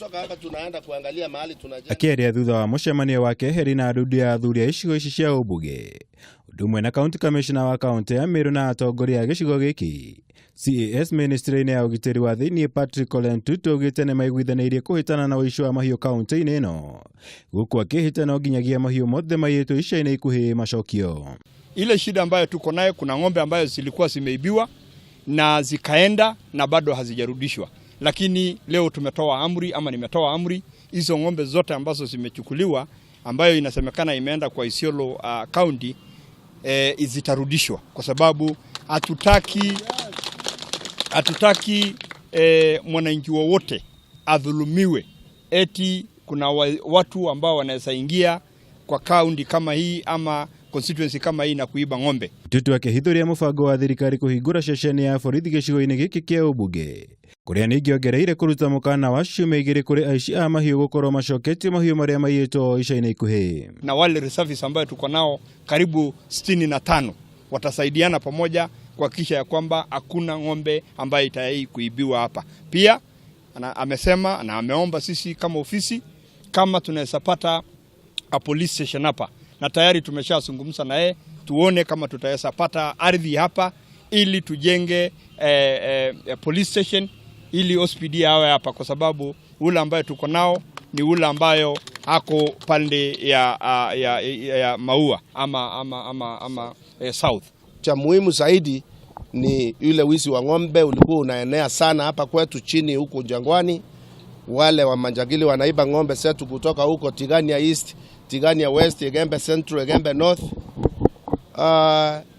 Kutoka hapa tunaenda kuangalia mahali tunajenga. Akĩaria thutha wa mũcemanio wa keheri na ndundu ya athuri a icigo ici cia ũmbunge, ũndũ ũmwe na county commissioner wa kaunti ya Meru na atongoria a gĩcigo gĩkĩ, CAS ministry-inĩ ya ũgitĩri wa thĩinĩ Patrick Ole Ntutu augĩte nĩ maiguithanĩirie kũhĩtana na ũici wa mahiũ kaunti-inĩ ĩno, gũkũ akĩhĩta no nginyagia mahiũ mothe maiyĩtwo ica-inĩ ikuhĩ macokio. Ile shida ambayo tuko nayo, kuna ng'ombe ambayo zilikuwa zimeibiwa na zikaenda na bado hazijarudishwa, lakini leo tumetoa amri ama nimetoa amri hizo ng'ombe zote ambazo zimechukuliwa, ambayo inasemekana imeenda kwa Isiolo County, zitarudishwa kwa sababu hatutaki mwananchi wowote adhulumiwe eti kuna watu ambao wanaweza ingia kwa kaunti kama hii ama constituency kama hii na kuiba ng'ombe. Ntutu akĩhithũria mũbango wa thirikari kũhingũra ceceni ya borithi gĩcigo-inĩ gĩkĩ kĩa ũmbunge, kũrĩa ningĩ ongereire kũruta mũkana wa ciumia 2 kũrĩ aici a mahiũ gũkorwo macoketie mahiũ marĩa maiyĩtwo ica-inĩ ikuhĩ. Na wale reservists ambayo tuko nao karibu 65 watasaidiana pamoja kuhakikisha ya kwamba hakuna ng'ombe ambayo itayai kuibiwa hapa. Pia amesema na ameomba sisi kama ofisi kama tunaweza pata a police station hapa, na tayari tumeshazungumza na yeye, tuone kama tutaweza pata ardhi hapa ili tujenge police station ili OCPD awe hapa, kwa sababu ule ambaye tuko nao ni ule ambayo ako pande ya Maua ama south. Cha muhimu zaidi ni yule wizi wa ng'ombe ulikuwa unaenea sana hapa kwetu chini huku Jangwani. Wale wa manjagili wanaiba ng'ombe zetu kutoka huko Tigania East, Tigania West, Igembe Central, Igembe North.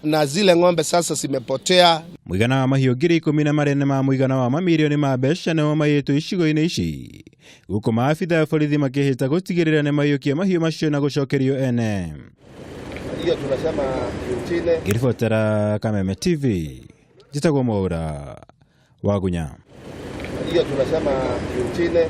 Na zile ng'ombe sasa zimepotea. Mũigana wa mahiũ 10,000 na marĩa nĩ ma mũigana wa mamirioni ma mbeca nĩmo maiyĩtwo icigo-inĩ ici, gũkũ maabitha a borithi makĩhĩta gũtigĩrĩra nĩ maiyũkia mahiũ macio na gũcokerio ene. Hiyo tunasema Kiutine. Ngĩribotera Kameme TV, njĩtagwo Mwaura Wagunya. Hiyo tunasema Kiutine.